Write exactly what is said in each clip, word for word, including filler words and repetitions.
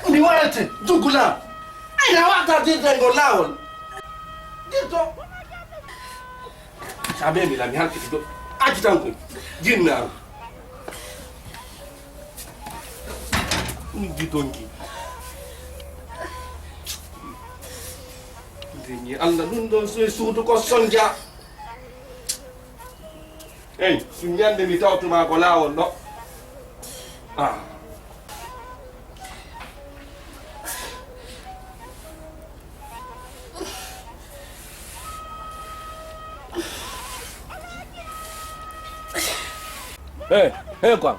Mi warete jugula. Ayna wata dirde ngo lawol. Dirto. Sabe mi lami halkiti do. Aji tan ko. Jinnaru. Ni gidonki. Ndeni Allah ɗum ɗon so e suudu ko sonja. Eyi, ɗum ñande mi tawtuma ko laawol ɗo. Ah. Hey, hey, quoi?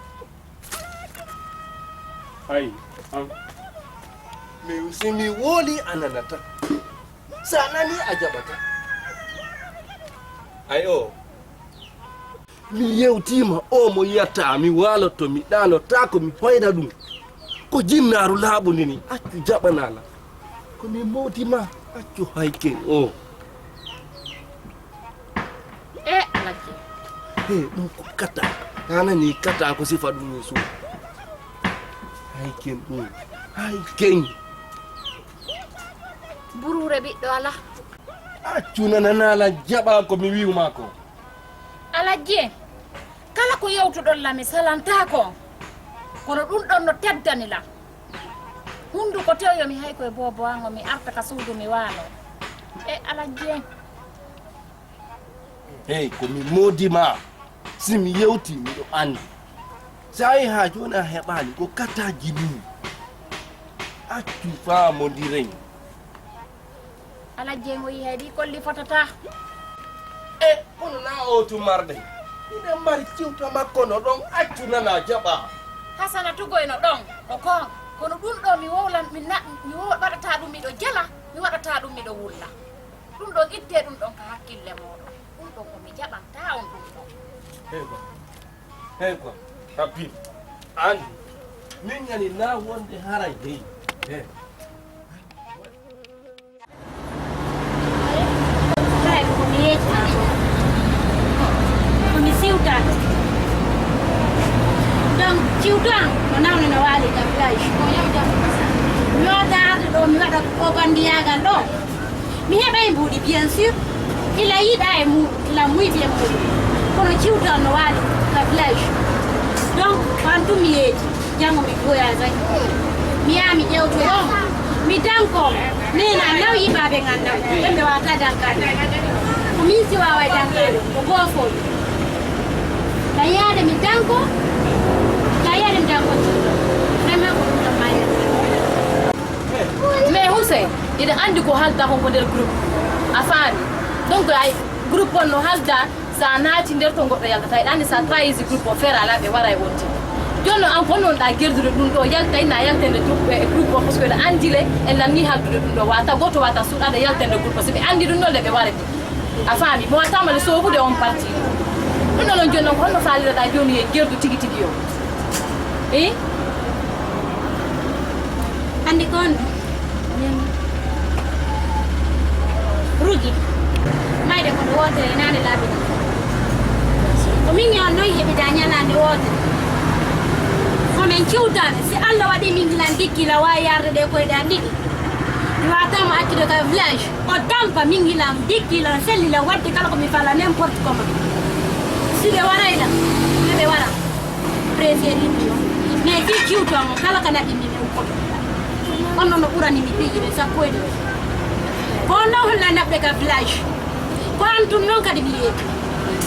Ay, an. Mais si mi woli a nanata. Sa nani a jaɓata. Ay o. Mi yewtima o mo yiyata mi waloto mi ɗanotako mi hoyna ɗum. Ko jinnaaru laaɓundi ni accu jaɓanala. Ko mi modi ma accu hayken o. E alajje. He ɗum ko kata. Tanani kata ko sifa ɗum e suuf. Hayken ɗum. Hayken. Buruure ɓiɗɗo ala. Accu nananala jaɓa ko mi wi'uma ko. Alajje, kala ko yewtuɗon la mi salantaako. Kono ɗum ɗon no teddani la. Hunduko tew yo mi hay koye boobo an o mi arta ka suudu mi waalo. E alajje. Hey, ko mi modi ma. Si mi yewti miɗo andi. Sa yi ha joni a heɓani ko kataji ni. Accu faamodiren. Alajje ngo yi hay ɗi kolli fotata. E kono na o tumarɗe. Ina mari ciwta makko no ɗon accu nana jaɓa. Hasana tugoyno ɗon o kon. Kono ɗum ɗo mi wowlan mi na mi wo waɗata ɗum miɗo jala mi waɗata ɗum miɗo wulla. Ɗum ɗon itte ɗum ɗon ka hakkille moɗon. Ɗum ɗon ko mi jaɓanta on ɗum ɗon. Hey quoi. Hey quoi. Happy. Andi. Min yani na wonde haray hey. Hey. Kay ko mi yeeji. Ko mi siwta. Donc ciwto an no nawni no waali ka village. Mi wawata arde ɗo mi waɗa o bandiyaagal ɗo. Mi heɓay mbuuɗi bien sûr. Ila yiɗa e muɗum ila muyɓe e muɗum. Kono ciwto an no waali ka village. Donc ko an tum mi yeeji. Janngo mi voyage ay. Mi yaha mi ƴewtoyo. Mi danko. Nena naw yiɓaaɓe ngan naw. Ɓen ɓe wata dankade. Ko min si wawa e dankade. Ko goofol. Ka yaade mi danko. Ka yaade mi danko. Vraiment ko ɗum ɗon mayata. Mais Hussein, iɗa andi ko halda kon ko nder groupe. A faami. Donc ay groupe on no halda. Sa naati nder to goɗɗo yaltata eɗa andi sa trahisi groupe o feere ala ɓe wara e wonti. Jonno an ko non ɗa gerdude ɗum ɗo yaltay na yaltande groupe e groupe o parce que eɗa andi le en lanni haldude ɗum ɗo wata goto wata suuɗade yaltande groupe si ɓe andi ɗum ɗo nde ɓe wara ɗi. A faami mo watama le sobude on parti. Ɗum ɗo non jonnon ko honno faliraɗa joni e gerdu tigi tigi o. I? Andi ko on. Rugi. Mayde ko no wootere naane laabi ɗiɗi. Ko min yo noy heɓida ñalaande wootere. Ko men ciwtaade si Allah waɗi min gilan dikkila waawi yarde ɗe koyɗe an ɗiɗi. Mi waatama accude ka village o tampa min gilan dikkila sellila wadde kala ko mi fala n'importe comment. Si ɓe warayla ɓe ɓe wara. Préféré ɗum ɗo mais fii kiwto mo kala ka naɓi mi mi ukkoto. On noon no ɓurani mi piiji ɓe sakko e ɗiɗi. Ko on noon holla naɓɓe ka village. Ko an tun non kadi mi yeeɗi.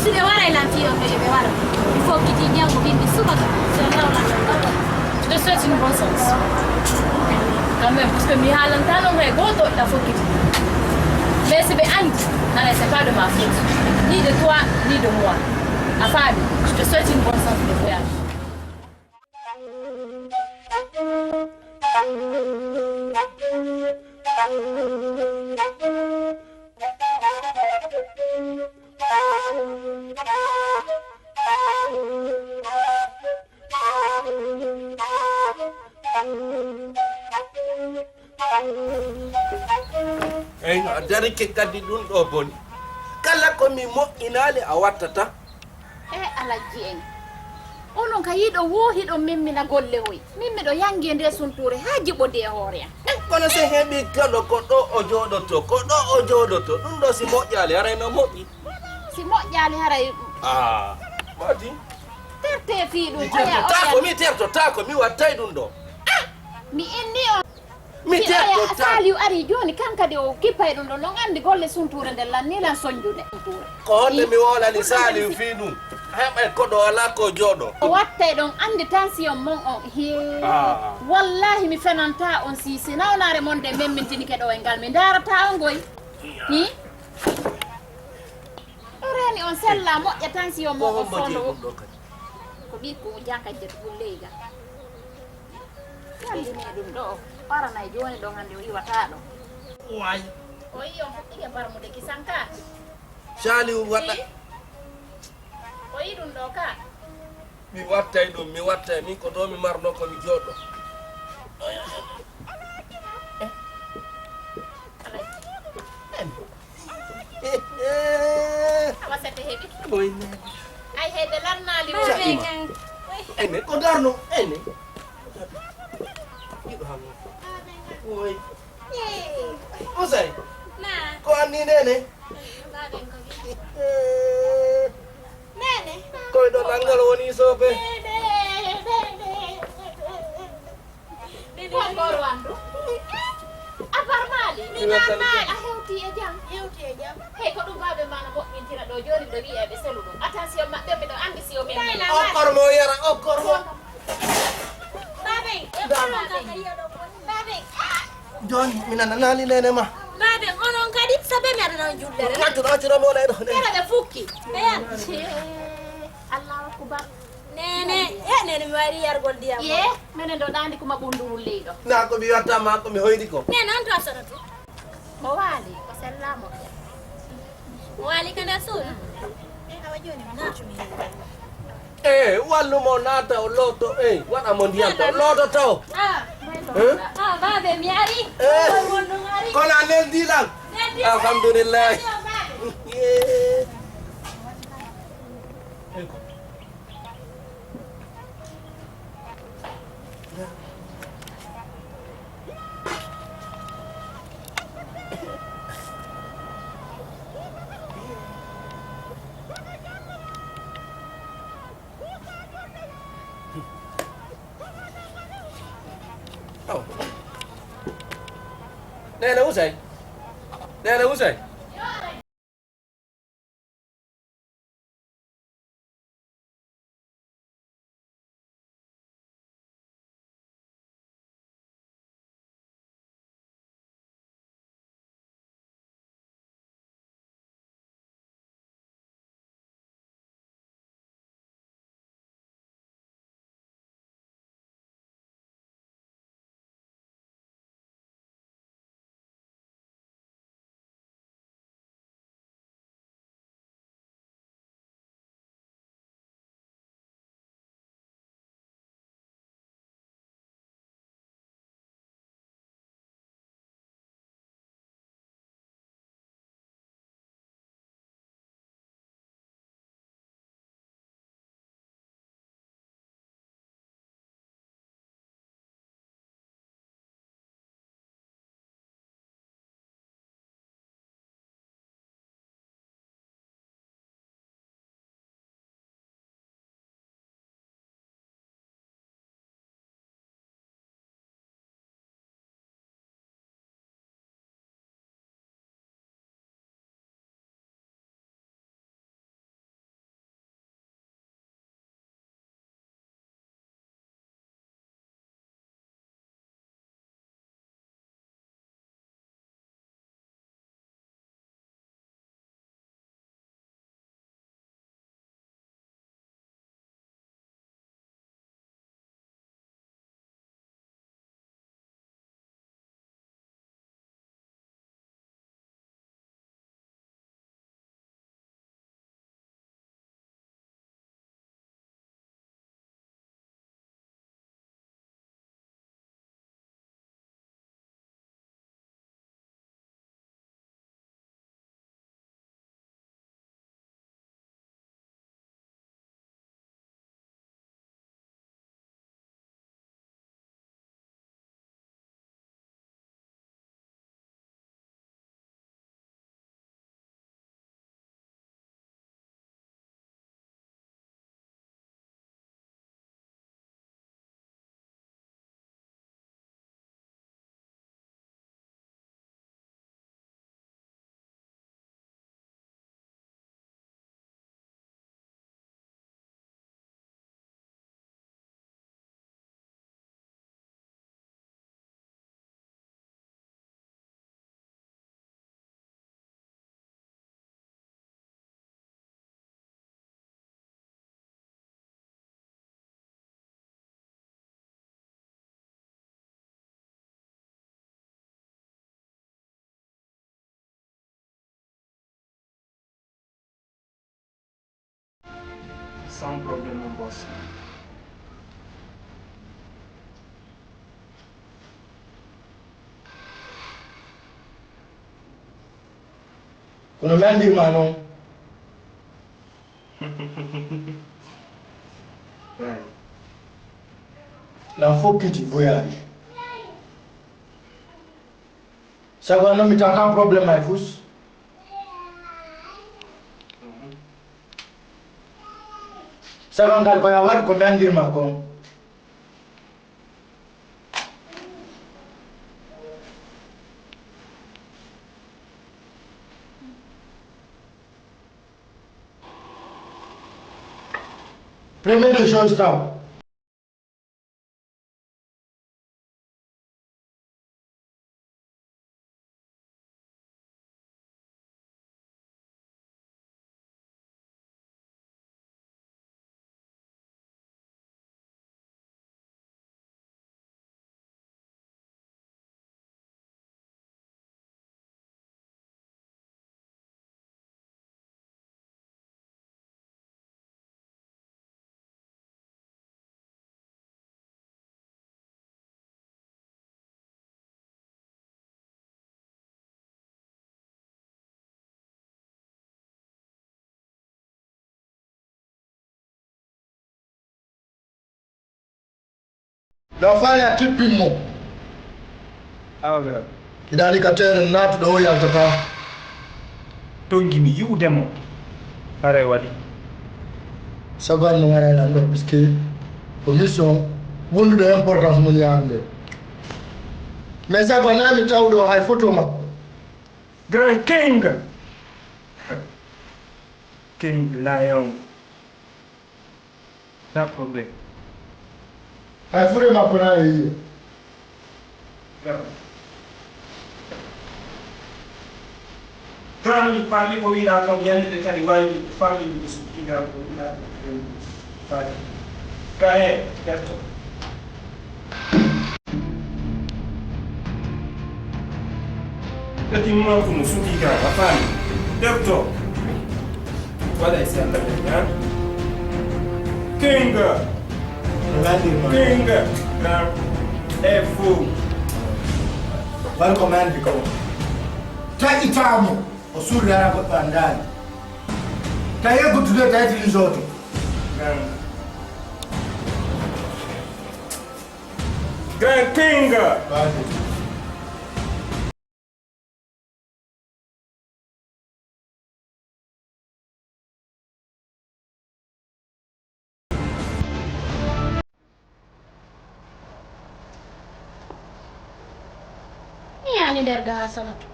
Si ɓe waray lan fii on ɓe, ɓe wara. Mi fokkiti janngo bimbi subaka. Si on lawlan on ɗon. Je te souhaite une bonne chance. Quand même, parce que mi haalanta non hay gooto ɗa fokkiti. Mais si ɓe anndi, haray c'est pas de ma faute. Ni de toi, ni de moi. A faami? Je te souhaite une bonne chance de voyage. Eyno, a darike kadi, ɗum ɗo boni. Kala ko mi moƴƴinaali a wattata. E alajji en. Onon ka yiɗo woo hiɗon memmina golle hoy. Min miɗo yangi e nde suntuure haa jiɓodi e hoore am. Kono si heɓi kalo ko ɗo o jooɗoto, ko ɗo o jooɗoto. Ɗum ɗo si moƴƴaali, haray no moƴƴi. Si moƴƴaali, haray. Ah, mati. Terte fii ɗum. Mi terto, oya, taako, oya. Mi terto, taako, mi wattay ɗum ɗo. Ah, mi inni on. Mi terto tan. Saliu ari jooni, kan kadi o kippay ɗum ɗon. On anndi golle suntuure nden lan, ni lan sonjude. Ko honde mi wolani Saliu fii ɗum? Heɓay koɗo alaa ko jooɗo. O wattay ɗon anndi tension mon on. Hee. Ah. Wallahi mi fenanta on si, si nawnaare mon nde memmintinike ɗo e ngal. Mi ndaarata on goy. Hi? O reeni on sella moƴƴa tension mon on fondo. Ko ɓikku janka jet ɓulleyga. Yalli me ɗum ɗo, paranay jooni ɗo hannde o iwata ɗo. Way. O yi on fuɗɗike barmude kisan ka. Saliu waɗa. Hi? O yi ɗum ɗo ka. Mi wattay ɗum, mi wattay. Min ko ɗo mi marno ko mi jooɗo. Awa sette heɓi. Boy ne. Ay, hey, ɓe lannaali o. Jaɓima. Ene, ko darno, ene. Yiɗo hanno. Oy. Usay. Na. Ko anni nene? Baben ko bi. Nene. Koy ɗo langal woni soɓe. Nene, nene, nene. Ko gor wandu. A barmaali. Mi barmaali. A hewti e jam. Hewti e jam. Hey, ko ɗum baabe ma no moƴƴintira ɗo jooni, ɓe wi'i e ɓe selu ɗum. Attention maɓɓe, miɗo anndi si o memmi. Okkor mo yara, okkor mo. Baabe, e kono kaka yi'o ɗo. Baabe. Jooni, mi nananaali nene ma. Baabe, onon kadi, sabe mi aɗa non jullere. Accu ɗo, accu ɗo, mi waɗa e ɗo. Kala ɓe fukki. Ɓe yan. Allahu akbar. Nene, e nene mi wari yargol ndiyam. Ye, menen ɗo ɗaandi kuma ɓunduru leyɗo. Na ko mi watta ma ko mi hoydi ko. Nene on to a soɗoto. Mo waali, ko sellaamo. Mo waali ka nder suudu. E awa jooni mi naatu mi heewi. E wallu mo naata o looto, e waɗa mo ndiyam to looto taw. Ah. Eh? Ah, baabe mi ari. Eh. Kono a neldi lan. Neldi. Alhamdulillah. Neldi o baabe. Eh. Oh. Nene Usay. Nene Usay. Sans problème, mon boss. Kono mi anndirma noon. Lan fokkiti voyage. Sabu an noon mi tawata problème ay fus. Sabu an kadi ko ya waɗi ko mi anndirma kon. Première des choses taw. No faale a tippin mo. Awa, ɓe. Hiɗa andi ka teere naatuɗo o yaltata. Tongi mi yi'ude mo. Haray waɗi. Sabu an no waray lan ɗo, puisque ko mission wondude importance mo ñaande. Mais sabu an mi tawɗo hay photo makko. Grand King. King Lion. Pas problème. Hay fure makko na e yiye. Famille, famille ko wiɗa kam yande kadi wawi famille mi sukkiga ko wiɗa ko famille. Kaye, ƴetto. Ɓe timma ko mo suki ka, a faami? Debto. Waɗa e sella men, ha? Kinga. Kinga. Na. E fo. War ko men biko. Taƴitaamo. O surri hara goɗɗo anndaani. Tawi e guddude tawi tini soto. Grand King. Mi yaani nder gaasa na to.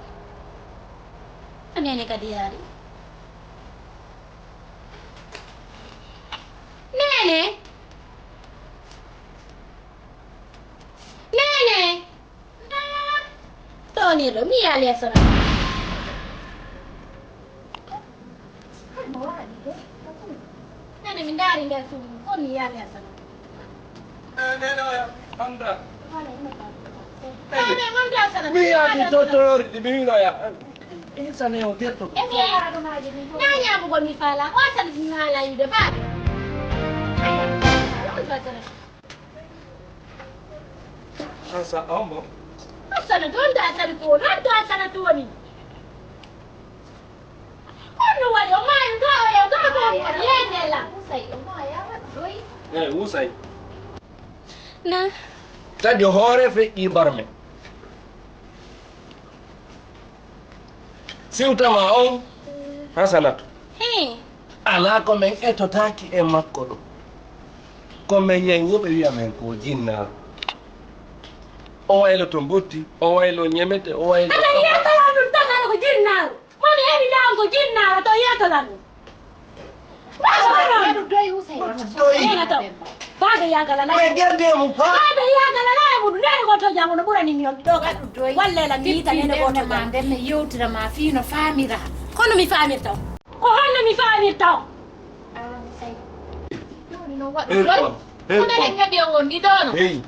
Nene kadi yaari. Nene. Nene. Ɗonirɗo, mi yaali e sona. Nene, mi ndaari nder suudu, ko mi yaali e sona. Nene, oya, anda. Nene, wonde e sona. Mi yaali to, to, mi winoya. Insane o gerto. E mi yaara ɗo maaji ɗin. Na ñaamugol mi faala. O sali mi haala yiide baaɓe. Ansa ombo. Asana to nda asana to na to asana to ni. Kono wali o mayo ga o ya ga ko ko yene la. Usay o maya wa doy. Eh, usay. Na. Tadi hoore feƴƴi barme. Siwtama on Hasanatu. Hee. Alaa ko men etotaaki e makko ɗo. Ko men yehi wo ɓe wiya men ko jinnaaru. O waylo to mbotti, o waylo ñemete, o waylo. Aɗa yiyata ɗum tan ko jinnaaru. Moni heɓi laawol ko jinnaaru to yiyata lan. Faade yagala la. Faade yagala la e muɗum. Nene ko to jango no ɓurani mi on ɗo kadi. Walle la mi yita nene ko to jango. Nde mi yewtira ma fii no faamira. Kono mi faamirta on. Ko honno mi faamirta on? Ko nene heɓi on on ɗi ɗono. Hey.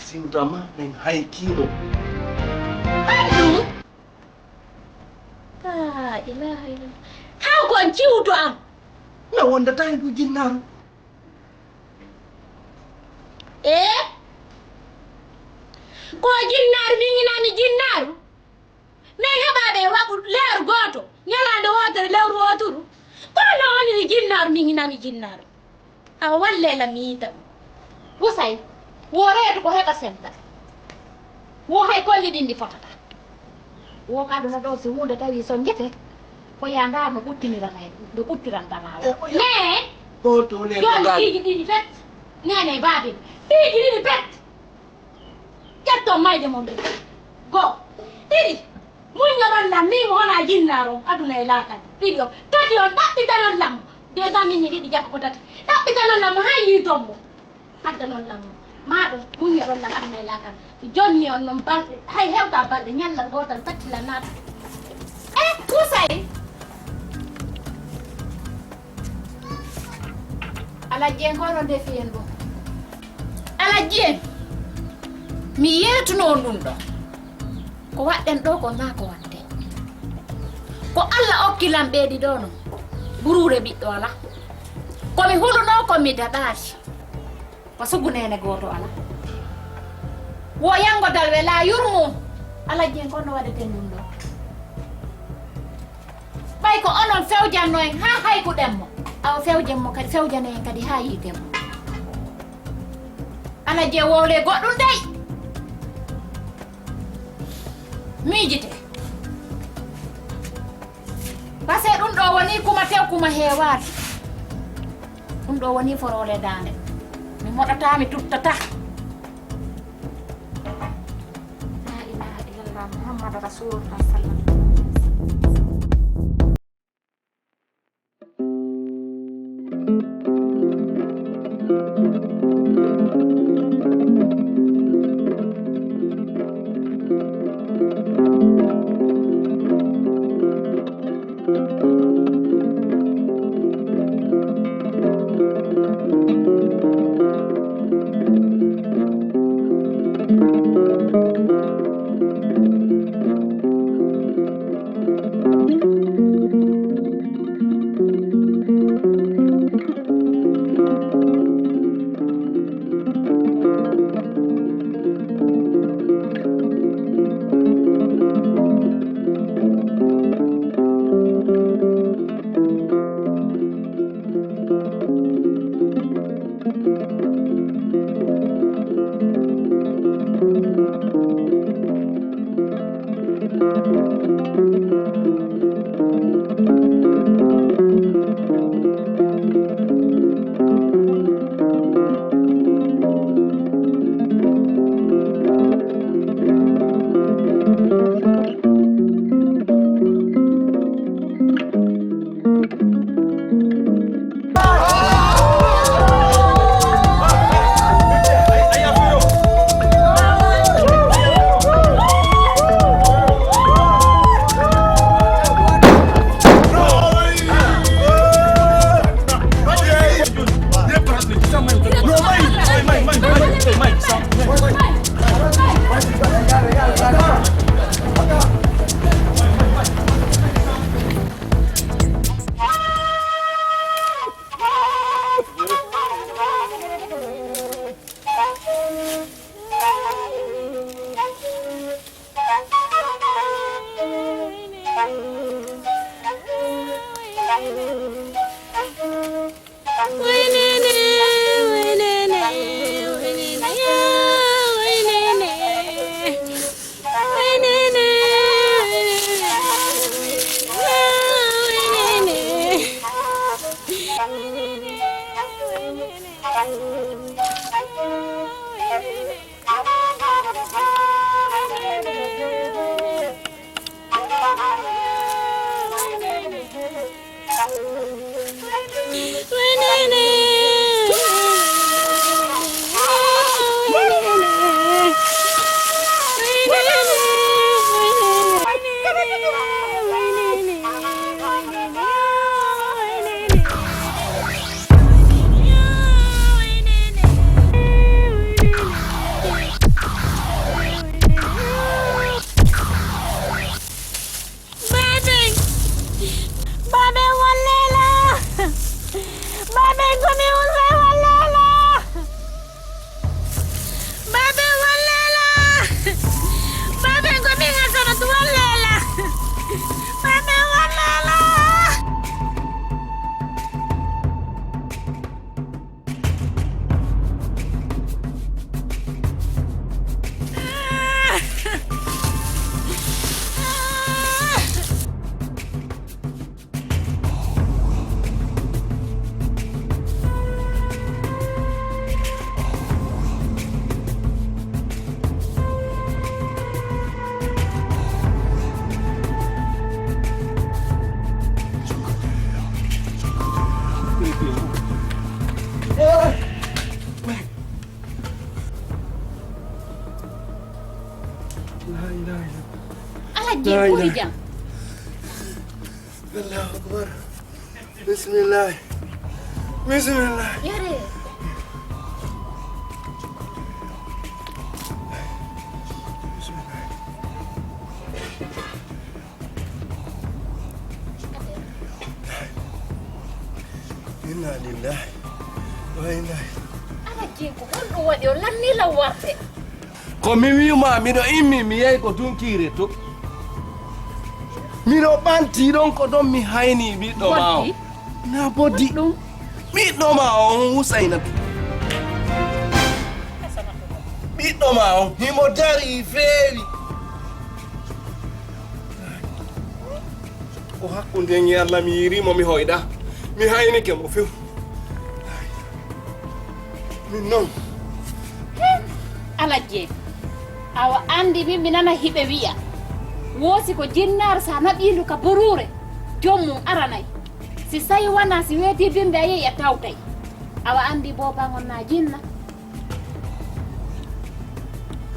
Siwtama men hay kiiɗo. Hay ɗum. La ilaha illallah. Haw ko on ciwto am. Mi wondata e ndu jinnaaru. Ee? Ko jinnaaru, min ina mi jinnaaru? Min heɓaaɓe waɗu leeru gooto, ñalaande wootere, lewru wooturu. Kono no woni mi jinnaaru, min ina mi jinnaaru. Awa, wallee lam mi yiita ɗum. Usay, wo reedu ko heɓa senta. Wo hay kolli ɗin ɗi fotata. Wo ka aduna ɗo, si huunde tawi so ngete, ko yaa ndaar no ɓuttinira lay, no ɓuttiranta maa o. E, o ya-, mais, ko to le jooni ko piiji ɗiɗi pet, nene baabi, piiji ɗiɗi pet. Ƴetton mayde mon ɗin. Goo, ɗiɗi, muññoron lam, min mo wona jinnaaro on, aduna e laakara. Ɗiɗi on, tati on, ɗaɓɓitanon lam mo. Déjà min ni ɗiɗi jaka ko tati. Ɗaɓɓitanon lam mo, hay yiiton mo. Addanon lam mo. Maa ɗum, muññoron lam aduna e laakara. Jonni on non balɗe, hay hewta balɗe, ñallal gootal, tacci lan naata. Eh, Usay! Alajji en, ko onon ndefi en ɗum? Alajji en, mi yeetuno on ɗum ɗo. Ko waɗɗen ɗo ko naa ko waɗde. Ko Alla okki lan ɓeeɗi ɗo no. Buruure ɓiɗɗo ala. Ko mi huluno ko mi daɗaaki. Ko sugu neene gooto ala. Wo yanngo dal welaa yurmo. Alajji en, ko no waɗeten ɗum ɗo? Ɓay ko onon fewjanno en haa haykuɗen mo. Awa fewjen mo kadi, fewjane en kadi haa yiiten mo. Alajji en, wowle goɗɗum dey. Miijite. Parce que ɗum ɗo woni kuma tew kuma heewaaki. Ɗum ɗo woni foroole daande. Mi moɗataa, mi tuttataa. Laa ilaaha illallah Muhammadu Rasuulullah sallallahu alaihi wasallam. Babe! Babe, wallee la! Ɓuri jam. Allahu akbar. Bismillah. Bismillah. Yare. Inna lillahi wa inna. Alhaji, ko honɗum waɗi? O lanni lan warde. Ko mi wi'umaa, miɗo immi, mi yahi ko tunkiire to. Miɗo ɓanti ɗon ko ɗon mi hayni ɓiɗɗo maa on. Boddi? Na boddi. Ɗum. Ɓiɗɗo maa on Husaynatu. Ɓiɗɗo maa on, himo darii feewi. Ko hakkunde en e Allah, mi yi'iri mo, mi hoyɗa. Mi haynike mo few. Min non. Alhaji, awa anndi min mi nana hiɓe wi'a. Woosi ko jinnaare sa naɓiindu ka buruure, joom mum aranay. Si sayi wanaa si weetii bimbi a yehi a tawtay. Awa anndi booban on na jinna.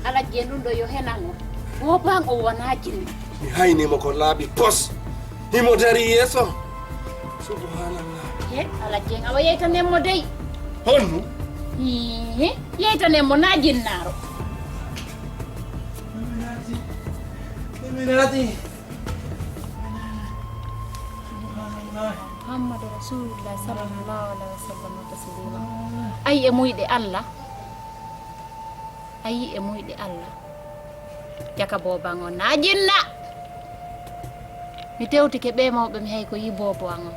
Alhaji, ɗum ɗo yo henan on. Booban on wanaa jinna. Mi hayni mo ko laaɓi pos. Himo darii yeeso. Subhanallah. He, Alhaji, awa yeytanen mo dey. Honno? Hii, yeytanen mo na jinnaaro. Muhammadu Rasulullah sallallahu alaihi wasallam taslima. Ay e muyɗe Allah. A yi'i e muyɗe Allah. Jaka booban on na jinna. Mi tewtike ɓee mawɓe mi hay ko yi'i boobo an on.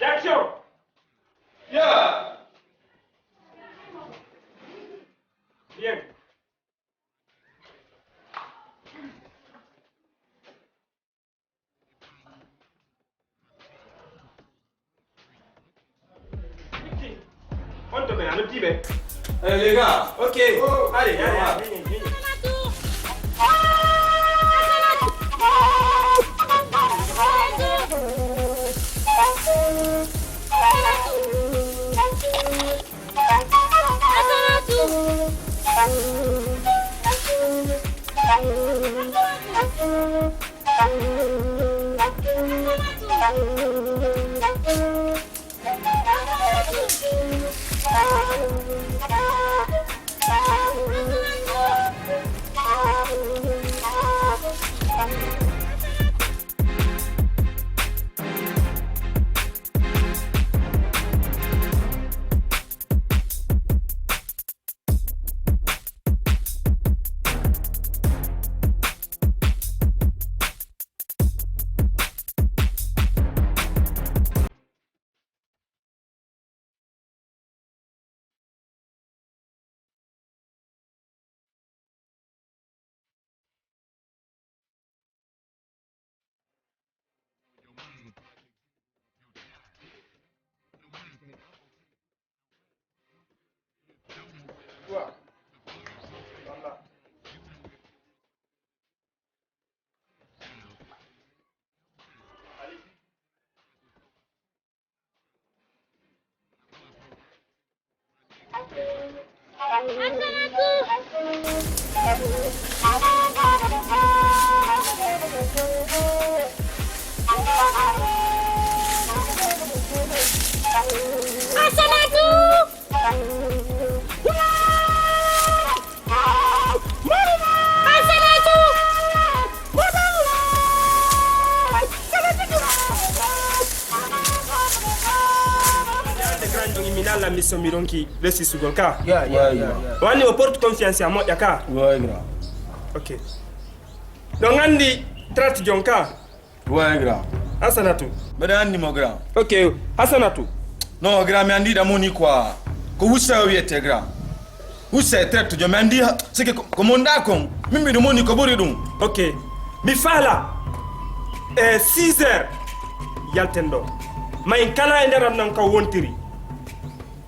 Action! Yeah! Bien. On to ɓe, a noddi ɓe? Eh, les gars. Ok. Allez, allez, allez. Ande grand jon imminalla mission mi ronki resisugol ka. Ya, ya, ya. Wani o porte confiance a moƴƴa ka. Ouais, grand. Ok. Ɗon andi traite jon ka. Ouais, grand. Hasanatu. Mbeɗa anndi mo, grand. Ok, Hasanatu. Non, grand, mi anndi ɗa moni quoi. Ko Houssa o wiyete, grand. Houssa e traite jon, mi anndi ha, c'est que ko, ko monɗa kon. Min mbiɗo moni ko ɓuri ɗum. Ok. Mi faala. E six heures. Yalten ɗo. Mayin kala e nder am nan ka wontiri.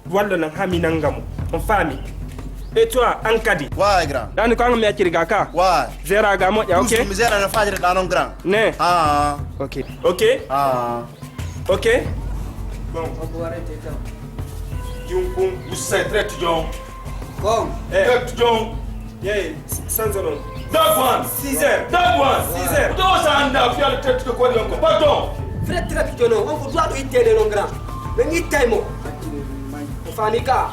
Wallo nan haa mi nannga mo. On faami? Et toi, an kadi? Waay, grand. Ɗaani ko an mi acciri ga ka? Waay. Zera ga moƴƴa, ok? Douce, mi zera no fajiri ɗa non, grand. Ne? Ah. Ok. Ok? Ah. Ok? Bon. Jum kum. Ussay traite John. Kon. Eh. Traite John. Yeey, sansa ɗon. Dog one. Six heures. Dog one. Six heures. Ko ɗo sa annda fiyal tettude ko waɗi on ko. Pardon. Fred tettude non, on ko duwaɗo itteede non grand. Ɓe ittay mo. O faami ka.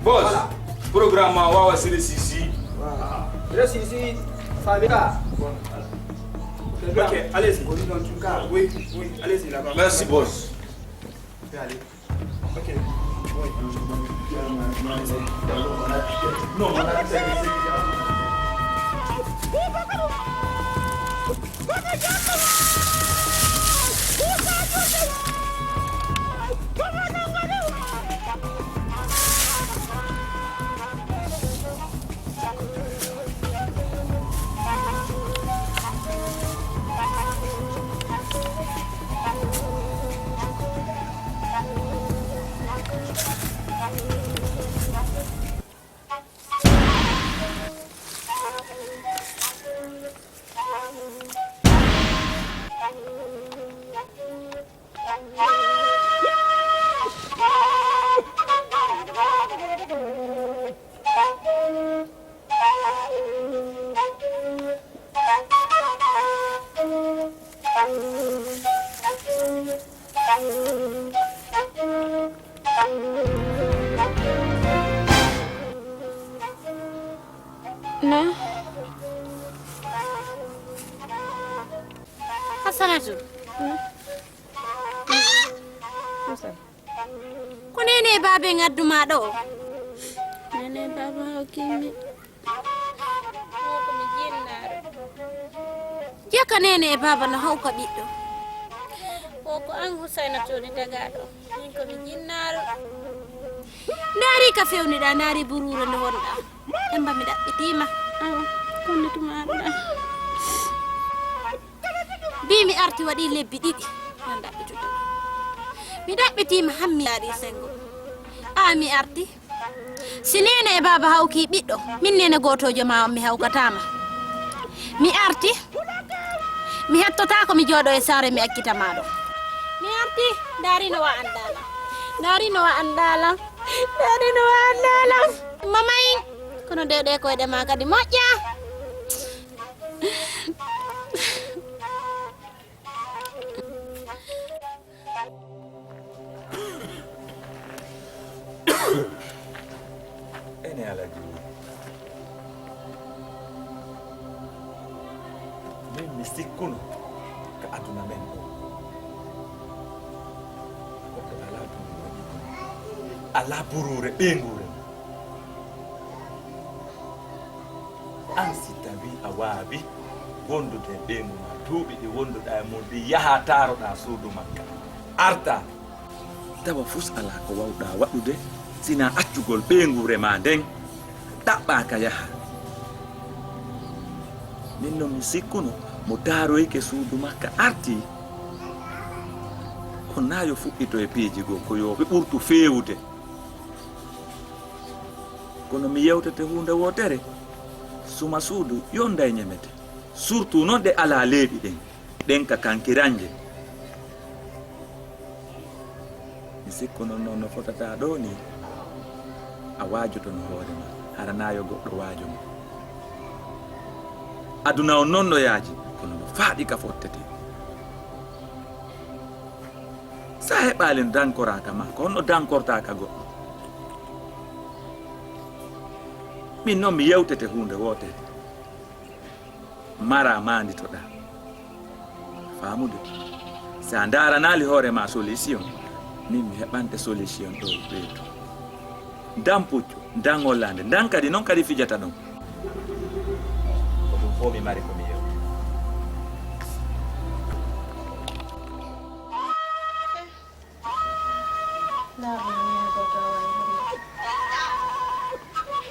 Boss, voilà. Programme ma wawa sere sisi. Voilà. Sere sisi, faami ka. Ok, allez-y. Oui, oui, allez-y là-bas. Merci, boss. Fais aller. Na? Hasanatu. Ko neene e baaba en addu ma ɗo? Neene e baaba hokkimi. Ko mi jinnaaro. Jaka neene e baaba no hawka ɓiɗɗo. O ko an Husaynatu woni tagaaɗo. Min ko mi jinnaaro. Ndaari ka fewniɗa, ndaari buruure nde wonɗa. Emba mi ɗaɓɓitiima. Awa, ko nde tuma arɗa? Mbi mi arti waɗi lebbi ɗiɗi. Nan ɗaɓɓitude. Mi ɗaɓɓitiima hammi yaari sengo. A mi arti. Si neene e baaba hawki ɓiɗɗo, min neene gootoojo ma on mi hawkataama. Mi arti. Mi hettotaako mi jooɗo e saare mi accita ma ɗo. Mi arti. Ndaari no wa anndaala. Ndaari no wa anndaala. Ndaari no wa anndaala. Mamayin. Kono de ɗe koyɗe ma kadi moƴƴa. Ene ala juuri. Min mi sikkuno ka aduna men o. Goɗɗo ala buruure. Ala buruure ɓeynguure. An si tawi a waawi wondude e ɓeyngu ma duuɓi ɗi wonduɗa e mum ɗi, yaha taaroɗa suudu makka. Arta. Tawa fus alaa ko wawɗa waɗude, sina accugol ɓeynguure ma nden ɗaɓɓa ka yaha. Min non mi sikkuno mo taaroyke suudu makka arti, on na yo fuɗɗito e piiji goo ko yo ɓe ɓurtu feewude. Kono mi yewtete huunde wootere, suma suudu yonday ñemete, surtout non ɗe alaa leeɓi ɗen, ɗen ka kankiranje. Mi sikku non, non no fotata ɗo ni, a waajotono hoore ma, hara na yo goɗɗo waajo ma. Aduna on non no yaaji, kono no faaɗi ka fottete. Sa heɓaali no dankoraa ka ma, ko honno dankortaa ka goɗɗo? Min non mi yewtete huunde wootere. Mara maanditoɗaa. Faamude? Sa ndaaranaali hoore ma solution, min mi heɓante solution ɗo e ɓeytu. Ndan puccu, ndan hollaande, ndan kadi non kadi fijata ɗon. Ko ɗum fof mi mari ko mi yewti. Ndaa ɗum neene goto o wayi hono.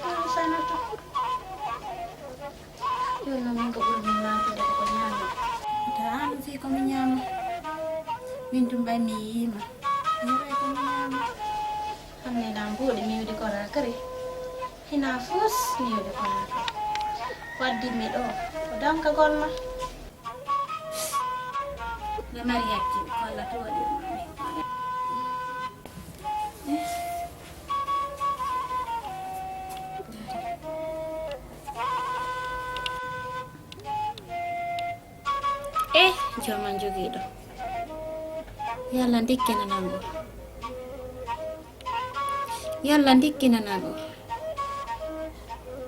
Ɗum Sanatu. Ɗum no min ko ɓuri min maatude ko ko ñaami. Ndaa ɗum fii ko mi ñaama. Min ɗum ɓay mi yiyiima. Kadi, hina fuus ni yo ɓe kono. Waddi mi ɗo, ko dankagol ma. Nde mari yakki, walla to waɗi. Eh, joman jogiiɗo. Yalla ndikkinanam mo. Yalla ndikkinanam mo.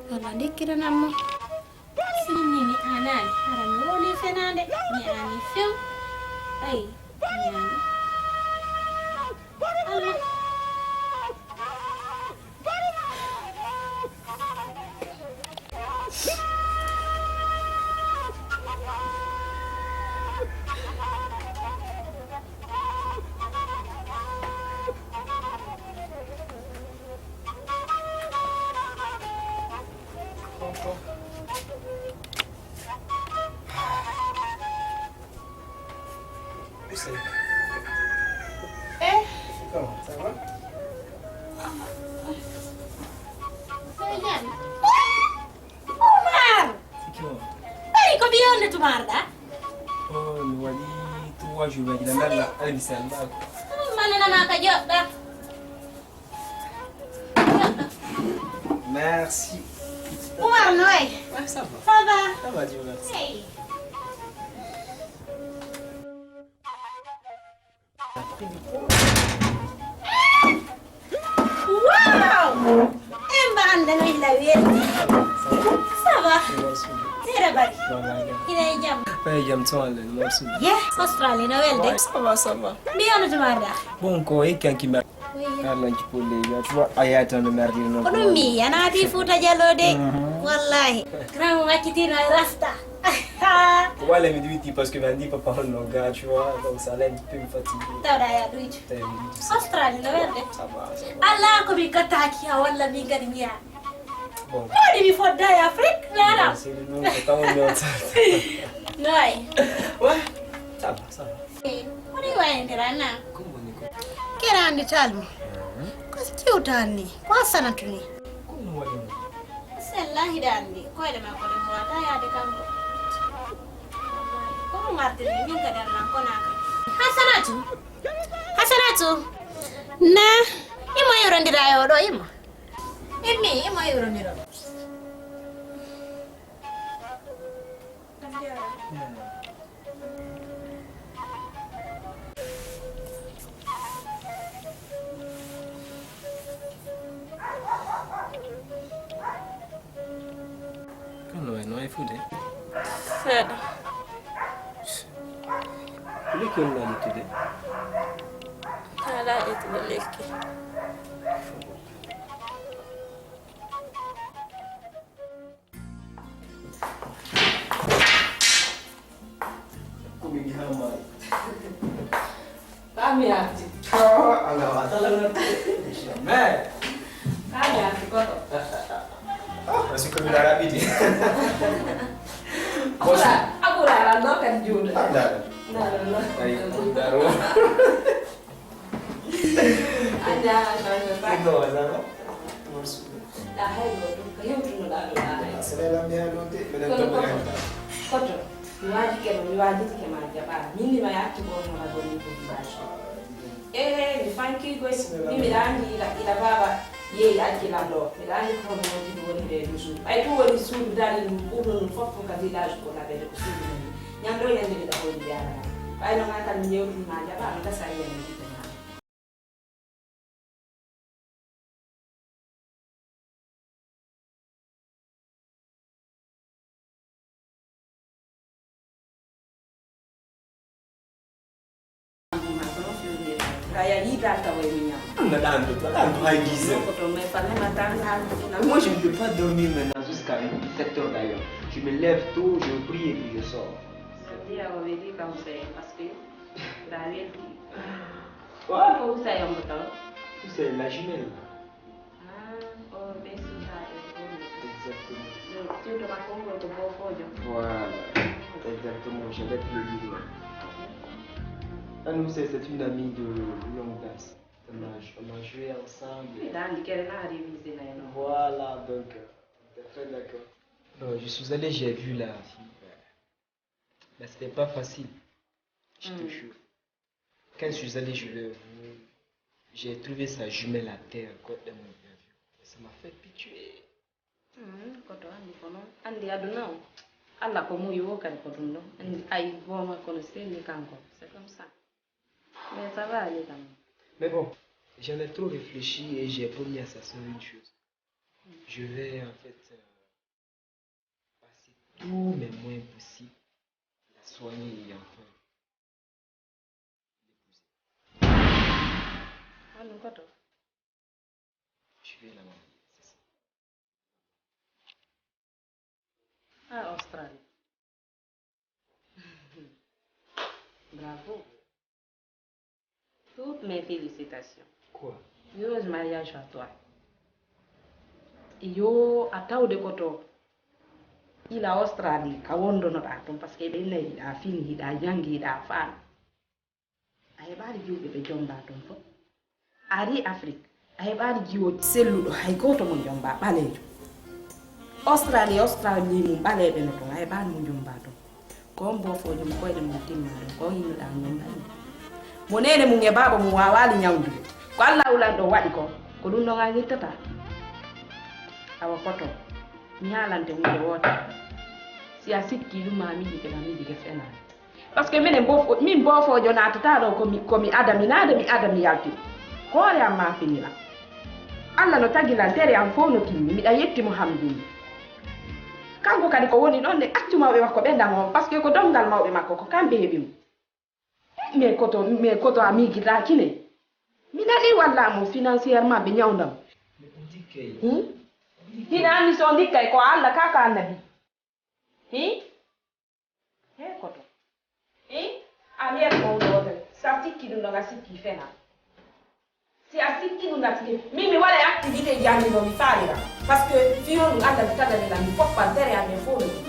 Yalla ndikkinanam mo. Sinni mi anaani, hara mi woni fenaande, mi aani few. Ay, mi aani. Allah. Eh? Comment ça va? Sofiane. Oumar! C'est qui, Oumar? Ɓay ko ɓiy on ne tumaarɗa? Oh, mi waɗi trois jours waɗi la nalla albisan ba ko. Manana ma ka joɗɗa. Merci. Oumar, no wayi? Ouais, ça va. Ça va? Ça va, Dieu merci. Hey. Wow! Emba hannde no illa weelti. Ça va? Tere bari. Ina e jam. Ɓay jam to Allah no morsu. Ye, Australie no welde? Ouais, ça va, ça va. Mbi ono to marda. Bon, ko e kanki mer. Arlan ci polle ya, tu vois, aya tan no merdi no. Ko ɗum mi, a naati Fuuta Jaloo de. Wallahi. Grand mo accitino e rasta. Wala mi duiti parce que mi andi papa on no ga, tu vois, donc ça allait un peu me fatiguer. Tawɗa ya ɗuytu. Tawi mi duiti ça. Australie no werde. Ça va, ça va. Ala ko mi gattaki ha walla mi gadi mi ya. Bon. Mawɗi mi fodda e Afrique, mi ara. C'est le nom que t'as on. Noy. Ouais, ça va, ça va. Kono wayndirana. Ko woni ko? Keraandi talma. Ko siwtan ni. Ko Hasanatu ni. Ko ɗum waɗi mo? Sellahi ɗa anndi. Koyɗe makko ɗe mo wata yaade kanko. Ko ɗum artini min ka darnan ko naka. Hasanatu. Hasanatu. Na. Imo yorondira e oɗo imo. Immi, imo yorondira. Kono way no ay fude? Seeɗa. Ko lekki on nani tude? Kala e tude lekki. Ko mi haa maayi. Ka mi arti. Ah, ala wata. Jamais. Ka mi arti koto. Ah, parce que mi dara bidi. Abura, abura la no kan juude. Ah, dara. No, no, no. Ay, daro. Anda, anda, anda. Ko do wala no? Morsu. Ɗa hay gooto, ko hewtunoɗaa ɗo ɗa hay. Asalay lammi haa ɗo de, minen kono koto, koto, mi waajike ma, mi waajitike ma, jaɓaa. Min ni ma yatti ko hono ma goni ko village. Eh, mi fanki goy, mi mi ɗaandi ila, ila baaba yeeyi acci lan ɗo. Mi ɗaandi ko hono woni ɗo woni reedu suudu. Ɓay tu woni suudu dari ɗum, ɓurɗo ɗum fof ko ka village ko labede ko suudu men. Ñande o ñande mi ɗahoyde yaara. Ɓay no ngan kam mi yewtini ma, jaɓaa, no gasa yiyan mi jiɗɗo ma. Kaya yiɗa tawa e miñam. Am na ɗan to, ɗan to hay dix heures. Ko to me fanne ma tan ha. Moi, je ne peux pas dormir maintenant jusqu'à sept heures d'ailleurs. Je me lève tôt, je prie et puis je sors. Dia o weli kam se parce que da welti. Quoi? Ko usa yombo taw. Tu sais, la jumelle. Ah, o ɓe suuta e Congo. Exactement. Ɗum siwto makko ngol ko boofoojo. Voilà. Exactement, j'allais te le dire. Annoncé, c'est une amie de longue date. On a, on a joué ensemble. Dans lequel on a révisé, non? Voilà, donc, euh, on était très d'accord. Non, je suis allé, j'ai vu la fille. Mais c'était pas facile. Je te Mm. jure. Quand je suis allé, je l'ai vue. J'ai trouvé sa jumelle à terre, quoi, dans mon avion. Ça m'a fait pitié. Mm, koto andi ko noon. Andi aduna o. Allah ko muuyi o kadi ko ɗum ɗo. Andi ay gooma kono selli kanko. C'est comme ça. Mais ça va aller quand même. Mais bon, j'en ai trop réfléchi et j'ai promis à sa sœur une chose. Je vais en fait euh, passer tous mes moyens possibles, la soigner et enfin l'épouser. Hannun koto. Je vais la marier, c'est ça. Ah, Australie. Bravo. Toutes mes félicitations. Quoi? Heureux mariage à toi. Yo a tawde koto ila Australie ka wondonoɗaa toon, parce que ɓe nayi hiɗa fini, hiɗa janngi, hiɗa faami. A heɓaali jiwɓe ɓe jomba toon fof. A ari Afrique, a heɓaali jiwo selluɗo hay gooto mo jomba ɓaleejo. Australie, Australie mum ɓaleeɓe no toon, a heɓaali mo jomba toon. Ko on boofoojo mo koyɗe mum timma ɗon, ko on innuɗaa on jomba ɗum. Mo neene mum e baaba mum waawaali ñawndude. Ko Allaahu lanɗo waɗi ko, ko ɗum ɗon a ngittataa. Awa koto, ñaalante huunde wootere. Si a sikkii ɗum ma miijike ma miijike fenaani. Parce que minen bof min boofoojo naatataa ɗo komi komi ada mi naada mi ada mi yaltin. Hoore am ma finira. Allah no tagi lan tere am fof no timmi miɗa yetti mo hamdulli. Kanko kadi ko woni ɗon ne accu mawɓe makko ɓe ndamo on parce que ko donngal mawɓe makko ko kamɓe heɓi mo. Mais koto mais koto a miijitaaki ne. Mi nani walla mo financièrement ɓe ñawndam. Mais on dit que Hmm? Hina anndi so ndikkay ko Allah ka ka annabi. Hi? He koto. Hi? A miyata ko woni wotere. Si a sikki ɗum ɗon a sikki fena. Si a sikki ɗum a sikki. Min mi waɗa activité ji anndi no mi faalira. Parce que fiyo ɗum Allah mi tagani lan mi foppa dere amen fof no ɗum.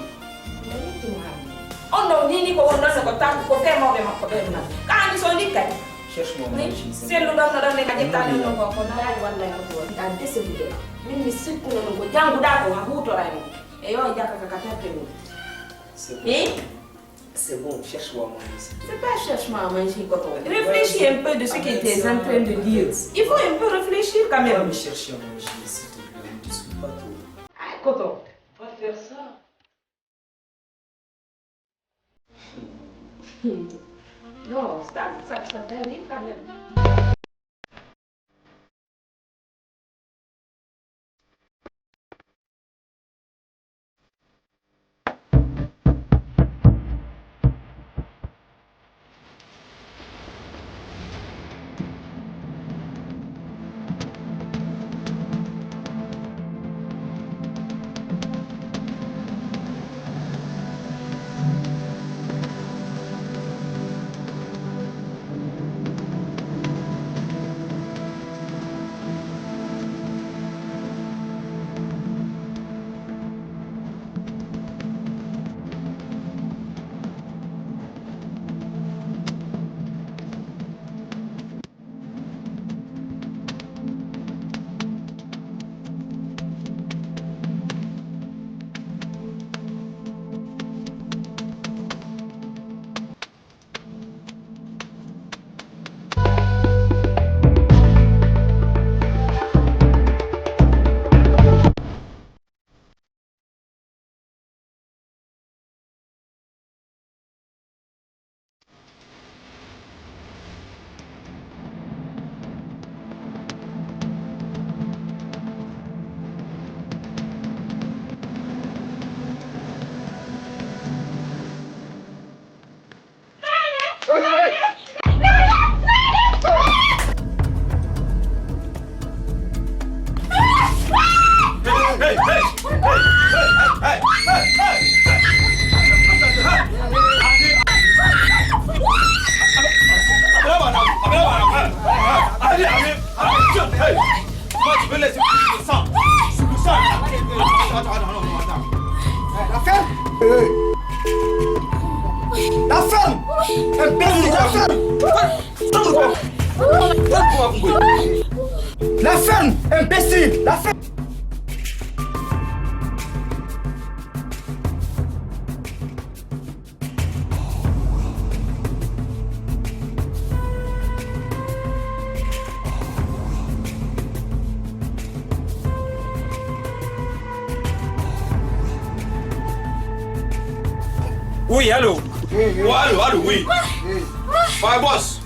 Mi yetti mo hannde. On ɗon ni ni ko won ɗon ko tan ko fe mawɓe makko ɓe ɗum. Ka anndi so ndikkay. Cherche-moi mon fils. Sellu ɗon no ɗon ne ka ƴetta ɗum ɗon ko ko nayi walla e ko ɗum. A décédé. Min mi sikkuno ɗum ko jannguɗaa ko a huutoray mo. E yo jaka ka ka terte ɗum. C'est bon. Hi? C'est bon, cherche-moi mon fils. C'est pas cherche-moi à manger, Koto. Réfléchis un peu de ce que tu es en train de dire. Il faut un peu réfléchir quand Viens même. me chercher à manger, s'il te plaît, on ne discute pas trop. Ah, Koto. Pas faire ça. Non, ça, ça, ça t'arrive quand même. Imbécile, la fête. Oui, allô. Oui, allô, allô, oui. Ouais, boss.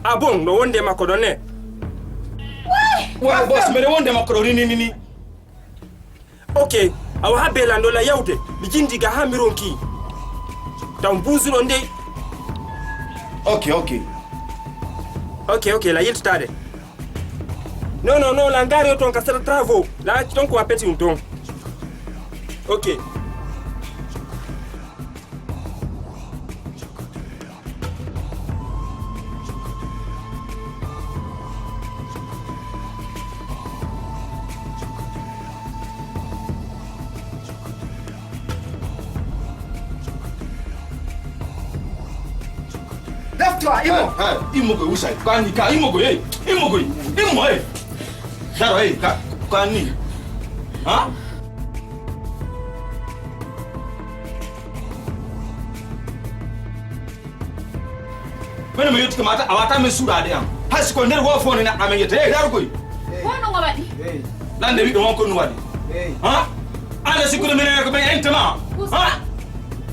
Ah bon, no wonde makko ɗon ne? Wa boss, mbeɗa wonde makko ɗo ni ni ni. Ok, awa habe lan ɗo la yawde. Mi jindi ga ha mi ronki. Taw buusuɗo ndey. Ok, ok. Ok, ok, la yiltitaade. Non, non, non, la ngari o ton ka sera travaux. La acci ton ko a peti un ton. Ok. Left to imo. Hey, hey, imo go usai. Kani ka imo go, hey. Imo go. Imo, hey. Daro, hey, ka, kani. Ha? Mene mi yettike mata a wata min suuɗaade am. Hay si ko nder wo fof ne neɗɗo amen yette. Hey, daro koy. Wonno ngo waɗi? Lande wiɗo won ko no waɗi. Ha? Anda sikkude minen ko men entema. Ha?